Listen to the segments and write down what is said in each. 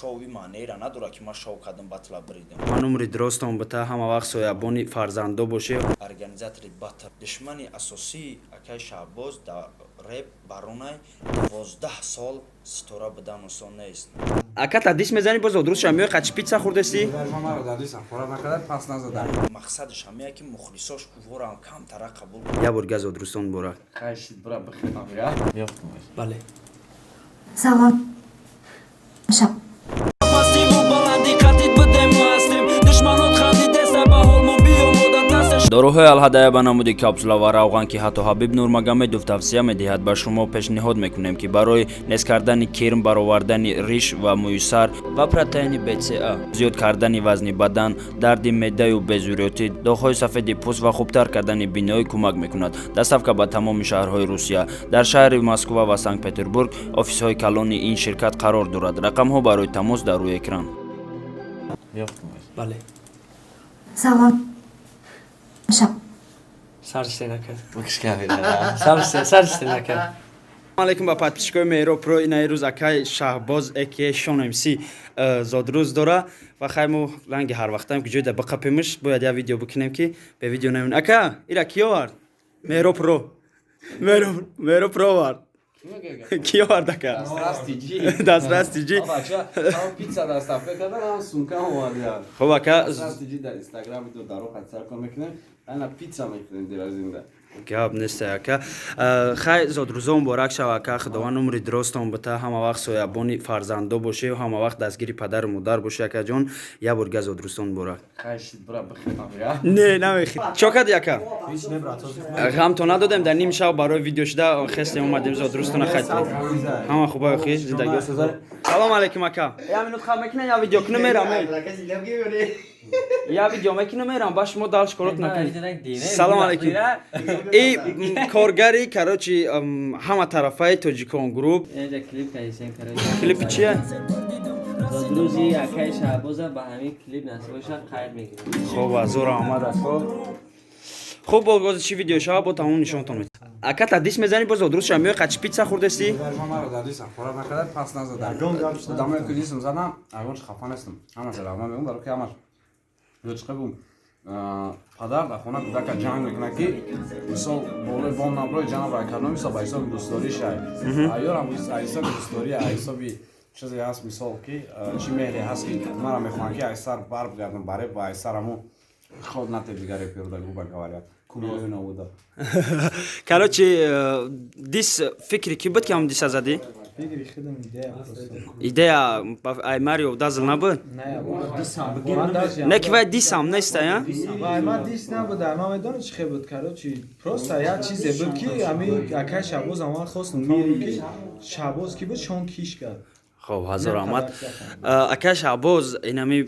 Шоуи маънеира надорад, ки ман шоу кардам, батла бридам. Ман умри дуростон бита, ҳама вақт соябони фарзандо бошед. Организатори батл, душмани асосии акаи Шаҳбоз дар реп баронай. 12 сол ситора будан осон нест. Ака, та дис мезанӣ, боз одрӯзша меои, қачи питса хӯрдестӣ? Мақсадаш ҳамея, ки мухлисош уворам камтара қабул. Як бор газ одрӯстон муборак. Бале. Салом. Шаб. Пастиву баландӣ қатид будему ҳастем, душманот хандидеса ба ҳолмо биёмода дасташ. Доруҳои Алҳадая ба намуди капсула ва равған, ки ҳатто Ҳабиб Нурмагомедов тавсия медиҳад, ба шумо пешниҳод мекунем, ки барои нес кардани кирм, баровардани риш ва мӯи сар ва протеини БЦА, зиёд кардани вазни бадан, дарди меъдаю безурётӣ, доғҳои сафеди пӯст ва хубтар кардани биноӣ кӯмак мекунад. Доставка ба тамоми шаҳрҳои Русия. Дар шаҳри Москва ва Санкт Петербург офисҳои калони ин ширкат қарор дорад. Рақамҳо барои тамос дар рӯи экран. Бале. Салом. Шаб. Сарсте накард. Сарсте накард. Алейкум ба подписчикои Меҳро Про. Инаи рӯз акай Шаҳбоз, ака Шон МС, зодрӯз дора ва хай, мо ранги ҳар вақтаем, ки ҷойда биқапемш, бояд як видео бикунем, ки бе видео намон. Ака, ира ки овард? Меҳро Про, Меҳро Про овард. Ки овард, ака? Дастрас тиҷи. Пицца доставка кардан, сумка овардиям. Хуб, ака. Тиҷи дар Инстаграм видео даро хатсар кор мекунем, ана пицца мекунем диразинда. Гап нест, ака. Хай, зодрӯзо муборак шав, ака. Худованд умри дуростон бита, ҳама вақт соябони фарзандо бошӣ, ҳама вақт дастгири падару модар бошӣ, акаҷон. Як бор га зодрӯзтон муборак. Не, намехи. Чо карди, ака? Ғамто надодем, дар ним шаб барои видео шуда хестем, омадем зодрӯзтона хайт. Ҳама хуба, хи зиндагио. Салом алейкум, ака. Як минут хаб мекунем, я видео кунем, мерам. Я видео мекунем, мерам, ба шумо дальше корот накунед. Салом алейкум. И коргари, короче, ҳама тарафаи Тоҷикон Груп. Клип кардисем. Клипи чия? Зодрӯзи акаи Шаҳбоза ба ҳамин клип насибоша қайд мекунем. Хуб, азур омад аст. Хуб, боз чӣ видео шава, бо тамом нишонтон медиҳам. Ака, та дис мезанӣ, боз одрӯзша меои, қачи питса хӯрдестӣ? Маро дар дисам хӯрак накарда, пас назадам. Одамое ки дисм задам, ягонч хафа нестам, ҳамаш рағма мегум, барои ки ҳамаш чиқа гум. Падар дар хона кӯдака ҷанг мекунад, ки мисол болои бом наброи, ҷанг райкардам, мисол ба ҳисоби дӯстдорӣ шай аёрам, ҳисоби дӯстдорӣ, ҳисоби чизе ҳаст, мисол ки чӣ меҳре ҳаст, ки мара мехоҳам, ки айсар бар бигардам баре ба айсар аму ход натеб дигар репёрда, грубо говоря, кумиёи набуда. Короче, дис фикри ки буд, ки ҳам диса задӣ? Идея ай Марио Дазл набуд? Не, ки вай дисам неста, я? Вай ман дис набуд, ман медонӣ чӣ хел буд? Короче, просто як чизе буд, ки ами акай Шабоз, ман хостам фаҳмам, ки Шабоз ки буд, Шон киш кард. Хоб, ҳазор раҳмат, ака Шаҳбоз. Инами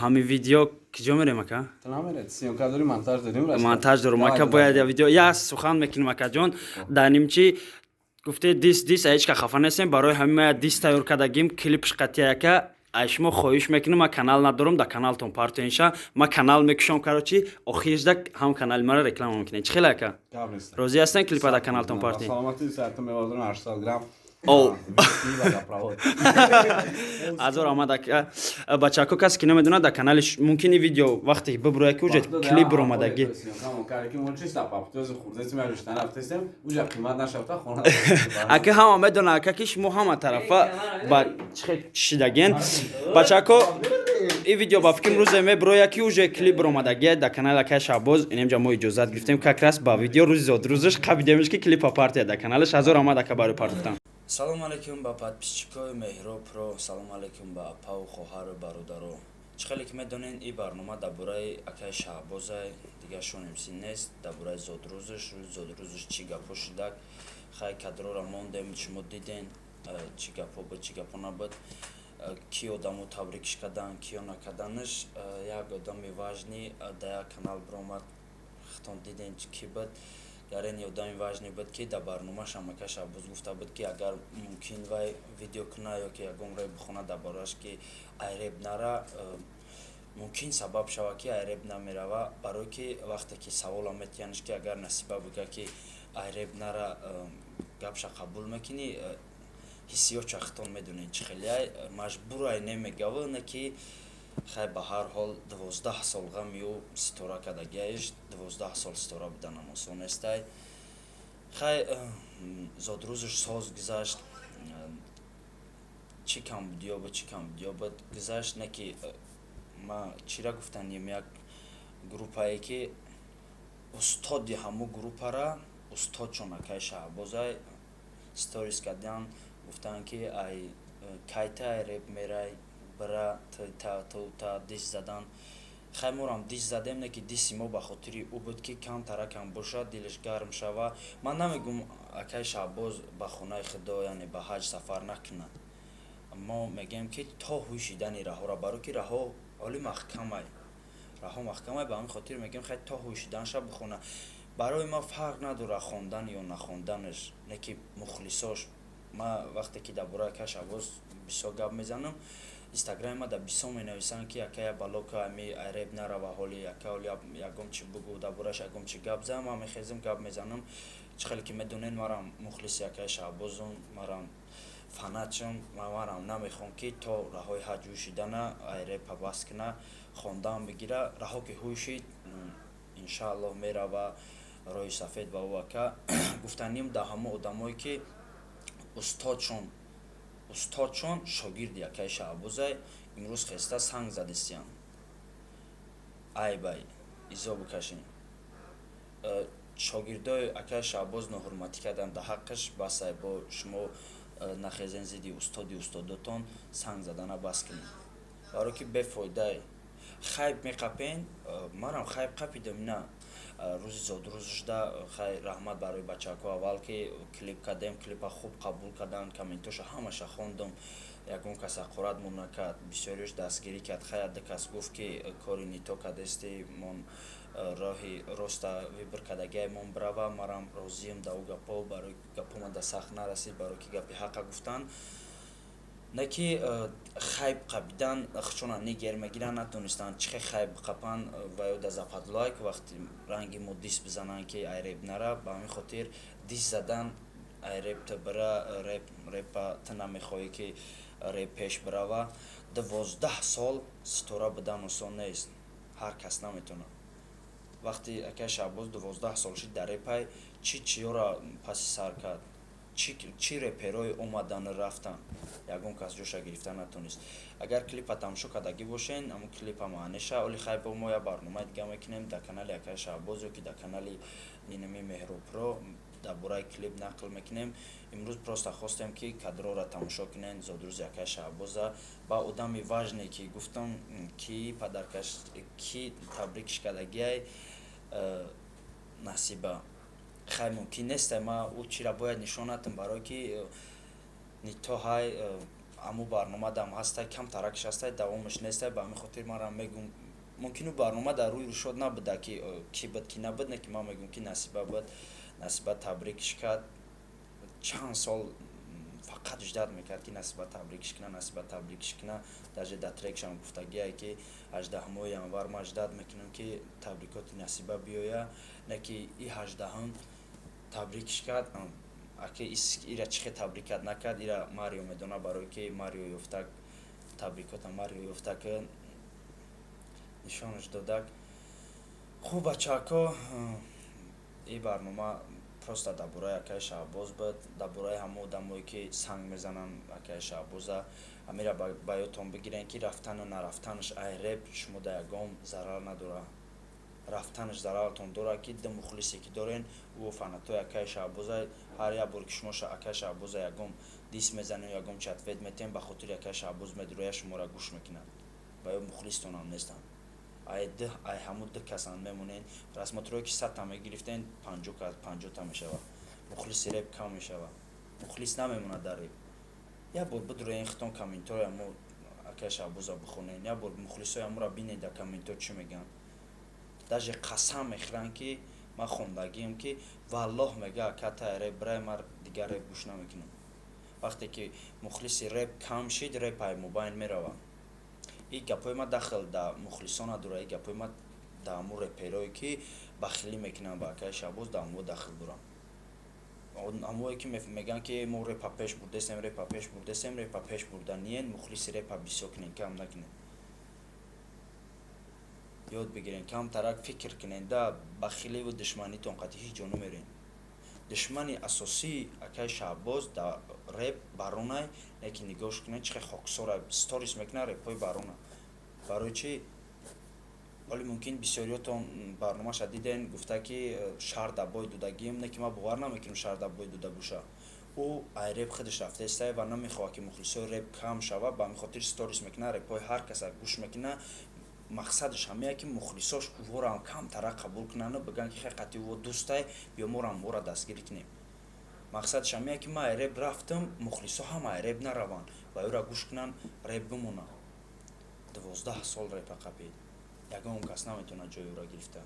ҳами видео киҷо мерем, ака? Монтаж дорум, ака, бояд я видео, як сухан мекунем, акаҷон. Дар нимчи гуфте дис, ҳеч ка хафа нестем. Барои ҳамин ма дис тайёр кардагим, клипш қатия. Ака, ай шумо хоҳиш мекунам, ман канал надорам, дар каналтон партоинша. Ман канал мекушам, короче, охиришда ҳам канали мара реклама мекунем. Чӣ хеле, ака, розӣ ҳастем, клипа дар каналтон партоем? О, азор омад, ака. Бачако, касе ки намедонад, дар канали мумкин и видео вақте бибурӯяд, ки уҷа клип буромадагӣ. Ака, ҳама медонад, ака, ки шумо ҳама тарафа ба чӣ чишидаген. Бачако, и видео ба фикрам рӯзе мебурояд, ки уже клип буромадагӣ дар канали акаи Шаҳбоз. Инемҷа мо иҷозат гирифтем, как раз ба видео рӯзи зодрӯзаш қабидемш, ки клипа партия дар каналаш. Ҳазор омад, ака, барои партофтан. Салом алейкум ба подписчикои Меҳро Про, салом алейкум ба апаву хоҳару бародаро. Чӣ хеле ки медонед, ин барнома дар бораи акаи Шаҳбозай, дигар Шон МС нест, дар бораи зодрӯзаш, рӯзи зодрӯзаш чӣ гапҳо шудак. Хай, кадрора мондем, шумо диден, чӣ гапҳо буд, чӣ гапҳо набуд, ки одамо табрикш кардан, киё накарданаш. Як одами важный дар як канал биромад, хитон диден, ки буд. Гарени одами важный буд, ки дар барномааш ака Шаҳбоз гуфта буд, ки агар мумкин вай видео куна ё ки ягон реп бихона дар борааш, ки ай реп нара, мумкин сабаб шавад, ки ай реп намерава. Барое ки вақте ки савола метиҳанш, ки агар Насиба бига, ки ай реп нара, гапша қабул мекунӣ? Ҳиссиёт чахтон медонед, чӣ хелеай, маҷбурай, немегава, не ки хай, ба ҳар ҳол 12 сол ғами ӯ ситора кардагиаиш, 12 сол ситора буданам осон нестай. Хай, зодрӯзаш соз гузашт, чӣ камбудиё буд, чӣ камбудиё буд, гузашт. Не ки ма чира гуфтанем, як группае ки устоди ҳамун группара, устодшон акай Шаҳбозай, сторис кардан, гуфтанд, ки ай кайта ай реп мерай, бира та дисс задан. Хай, морам дисс задем, не ки дисси мо ба хотири ӯ буд, ки камтаракам бошад, дилаш гарм шава. Ман намегум, акай Шаҳбоз ба хонаи худо, яъне ба ҳаҷ сафар накунад. Мо мегӯем, ки то ҳуй шидани раҳора, баро ки раҳо оли маҳкамай, раҳо маҳкамай. Ба ҳамин хотир мегӯем, хай, то ҳуй шиданша бихона. Барои ма фарқ надорад хондан ё нахонданаш, не ки мухлисош. Ма вақте ки дар бораи акай Шаҳбоз бисёр гап мезанам, Инстаграми ма дар бисёр менависанд, ки акая балока ами реп нарава, ҳоли ака, ҳоли ягон чи бугӯ дар борааш, ягон чи гап зан. Ман мехезам, гап мезанам. Чӣ хеле ки медонед, марам мухлиси акаи Шаҳбозум, марам фанатшам. Марам намехоҳам, ки то раҳои ҳаҷ ҳуй шидана ай репа бас куна, хондан бигира. Раҳо ки ҳуй шид, иншааллоҳ, мерава роҳи сафед ба ӯ. Ака, гуфтаним дар ҳамон одамое, ки устодшон шогирди акаи Шаҳбозай, имрӯз хеста санг задистиян, айбай изо бикашем. Шогирдои акаи Шаҳбоз ноҳурматӣ карданд дар ҳаққаш. Басай, бо шумо нахезен, зидди устоди устодотон санг задана бас кунед, баро ки бефоидае. Хайп меқапен, манам хайп қапидам. На рӯзи зодрӯзшда, хай, раҳмат барои бачаҳако, аввал ки клип кардем, клипа хуб қабул карданд, комментоша ҳамаша хондум, ягон кас ҳақоратмон накард, бисёриёш дастгирӣ кард. Хай, ду кас гуфт, ки кори не то кардести, мон роҳи роста выбор кардагиаймон бирава. Марам розием да ӯ гапҳо, барои гапҳо да сахт нарасид, барое ки гапи ҳақа гуфтанд. Не ки хайп қапидан хучона нигер мегиранд, натонистанд чӣ хел хайп қапанд ва ё да западлайк вақти ранги мо дисс бизананд, ки ай реп нара. Ба ҳамин хотир дисс задан, ай реп ту бира, реп, репа ту намехоҳӣ, ки реп пеш бирава. 12 сол ситора будан осон нест, ҳар кас наметавонад. Вақти акай Шаҳбоз 12 сол шид дар репай, чӣ чиёра паси сар кард, чӣ реперҳое омадану рафтанд, ягон кас ҷоша гирифта натонист. Агар клипа тамошо кардагӣ бошен, ҳамун клипа маънеша. Оли хай, бо мо як барномаи дига мекунем дар канали акаи Шаҳбоз ё ки дар канали инами Меҳробпро, дар бораи клип нақл мекунем. Имрӯз просто хостем, ки кадрора тамошо кунен, зодрӯзи акаи Шаҳбоза. Ба одами важне, ки гуфтам, ки подаркаш, ки табрикш кардагиай, Насиба. Хай, мумкин нестай, ма ӯ чира бояд нишон натам, барое ки не то ҳай ҳамун барнома дам ҳастай, кам таракш ҳастай, давомаш нестай. Ба ҳамин хотир манам мегум, мумкин ӯ барнома дар рӯи рӯшод набуда, ки ки буд, ки набуд. Не ки ман мегум, ки Насиба буд, Насиба табрикш кард. Чанд сол фақат ждать мекард, ки Насиба табрикш куна, Насиба табрикш куна. Даже дар трекшам гуфтагие, ки 18-уми январ ман ждать мекунам, ки табрикоти Насиба биёя. Не ки и 18-ум табрикш кард. Аки ира чӣ хел табрик кард, накард, ира Марио медонад, барое ки Марио ёфтак, табрикота Марио ёфтак, нишонаш додак. Хуб, бачаҳако, ин барнома просто дар бораи акаи Шаҳбоз буд, дар бораи ҳамон одамое, ки санг мезананд акаи Шаҳбоза. Ҳамира ба ёдтон бигирен, ки рафтану нарафтанаш ай реп шумо дар ягон зарар надорад. Рафтанаш зараратон дорад, ки ду мухлисе, ки дорен, ӯ фанатои акаи Шаҳбоза. Ҳар як бор, ки шумо акаи Шаҳбоза ягон дисс мезанем, ягон чи ответ метиҳем, ба хотири акаи Шаҳбоз медуроя, шуморо гӯш мекунад ва ё мухлистонам нестанд. Ай ҳамун ду касанд мемонед. Просмотрое, ки 100-та мегирифтен, 50-та мешавад. Мухлиси реп кам мешавад, мухлис намемонад дар реп. Як бор бидуроен хитон, комментҳои амо акаи Шаҳбоза бихонен, як бор мухлисои аморо бинед, дар комментҳо чӣ мегӯянд. Даже қасам мехӯранд, ки ман хондагием, ки валлоҳ, мега, ака, та реп бирай, ман дигар реп гӯш намекунам. Вақте ки мухлиси реп кам шид, реп ай мобайн меравад. И гапҳои ман дахл да мухлисон надорад, и гапҳои ман да ҳамун реперое, ки бахилӣ мекунанд ба акаи Шаҳбоз, да ҳамво дахл дорам. Ҳамое ки мегӯянд, ки мо репа пеш бурдесем, репа пеш бурдесем, репа пеш бурданиен. Мухлиси репа бисёр кунен, кам накунен. Ёд бигирен, камтарак фикр кунен. Да бахиливу душманитон қати ҳеҷ ҷо намерен. Душмани асосии акаи Шаҳбоз дар реп Баронай, не ки нигоҳш кунен, чӣ хел хоксора сторис мекунад репҳои Барона. Барои чӣ? Ҳоли мумкин бисёриётон барномаша диден, гуфта, ки шаҳр да бой додагим. Не ки ман бовар намекунам, шаҳр да бой дода боша. Ӯ ай реп худаш рафтаистае ва намехоҳад, ки мухлисои реп кам шавад. Ба ҳамин хотир сторис мекунад, репҳои ҳар каса гӯш мекунад. Мақсадаш ҳамея, ки мухлисош ӯҳоро камтарак қабул кунанду бигӯянд, ки хай, қати ӯ дӯстай, биё морам ӯро дастгирӣ кунем. Мақсадаш ҳамея, ки ман ай реп рафтам, мухлисо ҳама ай реп нараванд ва ӯро гӯш кунанд, реп бимонад. 12 сол репа қапид, ягон кас наметавонад ҷои ӯро гирифта.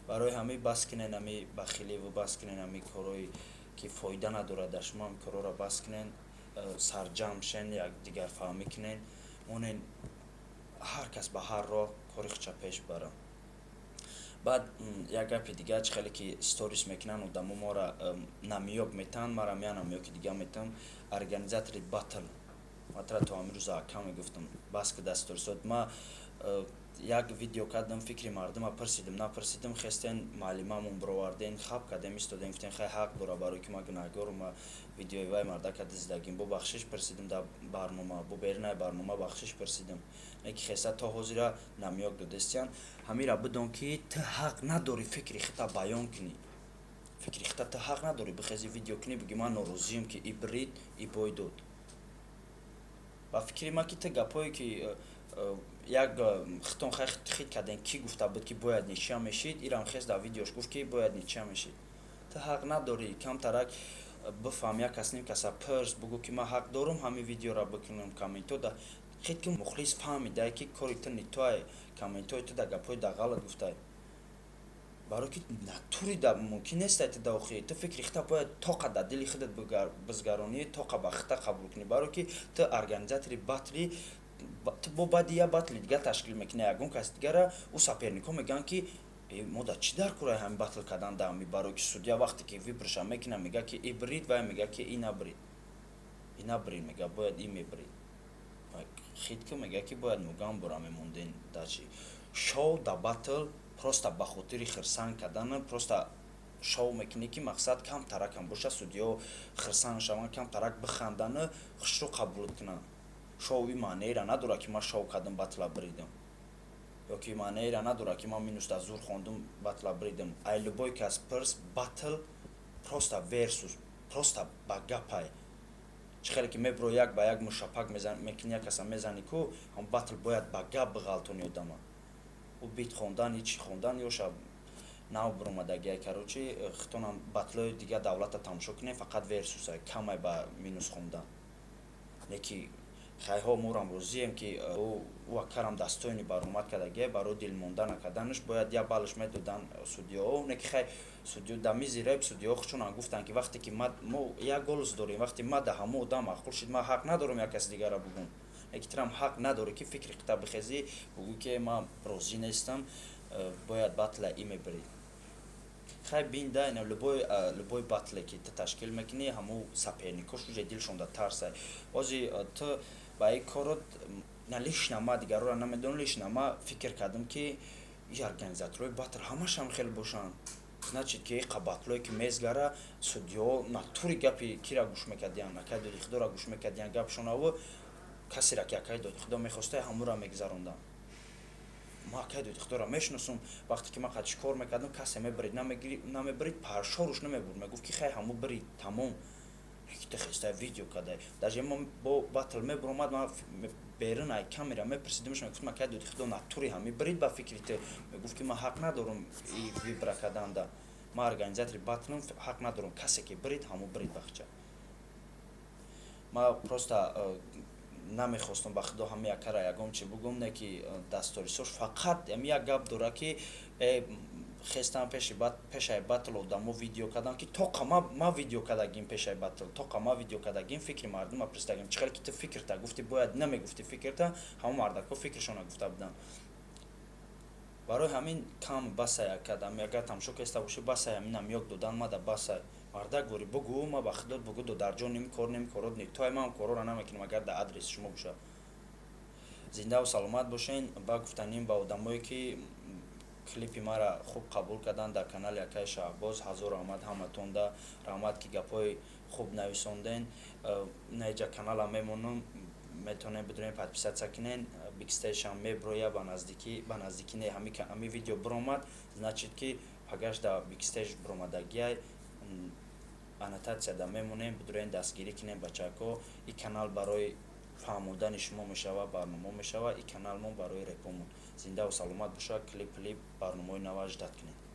Барои ҳамин бас кунен ҳами бахиливу бас кунен ҳами корҳое, ки фоида надорад дар шумо. Ҳами корҳоро бас кунен, сарҷамъ шен, якдигарфаҳмӣ кунен, монен, ҳар кас ба ҳар роҳ кори худша пеш бара. Баъд як гапи дигар: чӣ хеле ки сторис мекунанд одамо, моро намёк метаҳанд, марам як намёки дига метаҳам. Организатори батл, матра то ҳамин рӯза ака мегуфтам, бас ки дар сторисот. Ма як видео кардам, фикри мардума пурсидим, напурсидим, хестен, маълимамон бироварден, хаб кардем, истодем, гуфтем, хай, ҳақ дора, барои ки ма гунаҳгорум, ма видеои вай мардака диздагим. Бо бахшиш пурсидим дар барнома, бо беринаи барнома бахшиш пурсидим. Не ки хеста то ҳозира намёк додестиян. Ҳамира бидон, ки ту ҳақ надорӣ фикри худта баён кунӣ. Фикри худта ту ҳақ надорӣ бихези, видео кунӣ, бигӣ, ман норозием, ки и брид, и бой дод. Ба фикри ман, ки ту гапҳое, ки як хитон хит кардем, кӣ гуфта буд, ки бояд ничья мешид, ирам хес дар видеош гуфт, ки бояд ничья мешид. Ту ҳақ надорӣ. Камтарак бифаҳм, як кас, ним каса пурс, бугӯ, ки ман ҳақ дорум ҳамин видеоро бикунам. Комментҳо да хит ки мухлис фаҳмидай, ки кори ту нитоай, комментҳои ту да гапҳои дағалат гуфтай, барое ки натури да мумкин нестай. Ту да охи ту фикри хита бояд тоқа дар дили худат бизгаронӣ, тоқа ба хита қабул кунӣ, барое ки ту организатори батли. Ту бо баъди як батли дигар ташкил мекунӣ, ягон каси дигара, ӯ соперникҳо мегӯянд, ки мо да чӣ дар кораи ҳамин батл кардан да ҳами, барое ки судья вақте ки выборша мекунад, мега, ки и брид, вай мега, ки и набрид, и набрид, мега, бояд и мебрид. Хит ки мега, ки бояд мугам бора мемонден. Дачи шоу да батл просто ба хотири хирсанг кардан, просто шоу мекунӣ, ки мақсад камтаракам боша, судьяҳо хирсанг шаванд, камтарак бихандану хушрӯ қабул кунанд. Шоуи маънееро надорад, ки ман шоу кардам, батла бридам, ё ки маънееро надорад, ки ман минус да зур хондум, батла бридам. Ай любой кас пирс, батл просто версус, просто ба гапай. Чӣ хеле ки мебро, як ба як мушапак мекунӣ, як каса мезанӣ ку, ҳам батл бояд ба гап биғалтони одама. Ӯ бит хондан, ҳичи хондан ёша нав биромадагиай. Короче, хитонам батлои дигар давлата тамошо кунем, фақат версусай, камай ба минус хондан. Не ки хайҳо, морам розием, ки ӯ акарам дастоини баромад кардагиай, барои дилмонда накарданаш бояд як баллаш медодан судьяҳо. Не ки хай, судья да мизи реп, судьяҳо худшонам гуфтанд, ки вақте ки мо як голос дорем, вақте ма да ҳамо одам маъқул шид, ман ҳақ надорам як каси дигарро бугум. Не ки турам ҳақ надорӣ, ки фикри хита бихезӣ, бугӯ, ки ман розӣ нестам, бояд батла и мебарӣ. Хай, бин да, ина любой батле ки ту ташкил мекунӣ, ҳамо соперникош уже дилшон да тарсай. Ози ту ба ин корот на лично ма, дигарора намедонам, лично ма фикр кардам, ки и организаторҳои батл ҳамашам хеле бошанд, значит, ки иқа батлое ки мезгара, судьяҳо натури гапи кира гӯш мекардиян? Акай доди худоро гӯш мекардиян, гапшонаву касера ки акай доди худо мехоста, ҳамура мегузаронданд. Ма акай доди худоро мешиносум. Вақте ки ман қадиш кор мекардам, касе мебарид, намебарид, паршоруш намебурд, мегуфт, ки хай, ҳаму барид, тамом. Ту хеста видео кардай. Даже ма бо батл мебуромад, ма берун ай камера мепурсидимш, мегуфт, акай доди худо, натури ҳами барид, ба фикри ту? Мегуфт, ки ман ҳақ надорам и выбора карданда, ман организатори батлам, ҳақ надорам, касе ки барид, ҳаму барид. Бахча, ма просто намехостам, ба худо, ҳами якара ягон чи бугум. Не ки дасторисош фақат ами як гап дора, ки хестам пешаи батл одамо видео кардам, ки тоқа ма видео кардагим пешаи батл, тоқа ма видео кардагим, фикри мардума пурсидагим. Чӣ хеле ки ту фикрта гуфти, бояд намегуфти фикрта, ҳамо мардакҳо фикршона гуфта буданд. Барои ҳамин кам басай кардам. Агар тамошо кеста бошӣ, басай, ҳамин намёк додан мада басай. Мардак вори бугӯ, ма ба худот бугӯ, додарҷон, ними кор, ними корот не, той ман корора намекунам, агар дар адреси шумо боша. Зиндаву саломат бошен. Ба гуфтаним ба одамое, ки клипи мара хуб қабул карданд дар канали акаи Шаҳбоз, ҳазор раҳмат ҳаматонда, раҳмат, ки гапҳои хуб нависонден. Наиҷа канала мемонам, метавонем бидурем, подписаться кунен. Бикстейшам меброя ба наздикӣ, ба наздикӣ не, ҳами видео биромад, значит, ки пагаш да бикстейж биромадагиай. Аннотатсияда мемонем, бидурен, дастгирӣ кунем, бачако. И канал барои фаҳмодани шумо мешава, барнома мешава и каналмон барои репомон. Зиндаву саломат боша. Клип, клип, барномаҳои нава ждать кунед.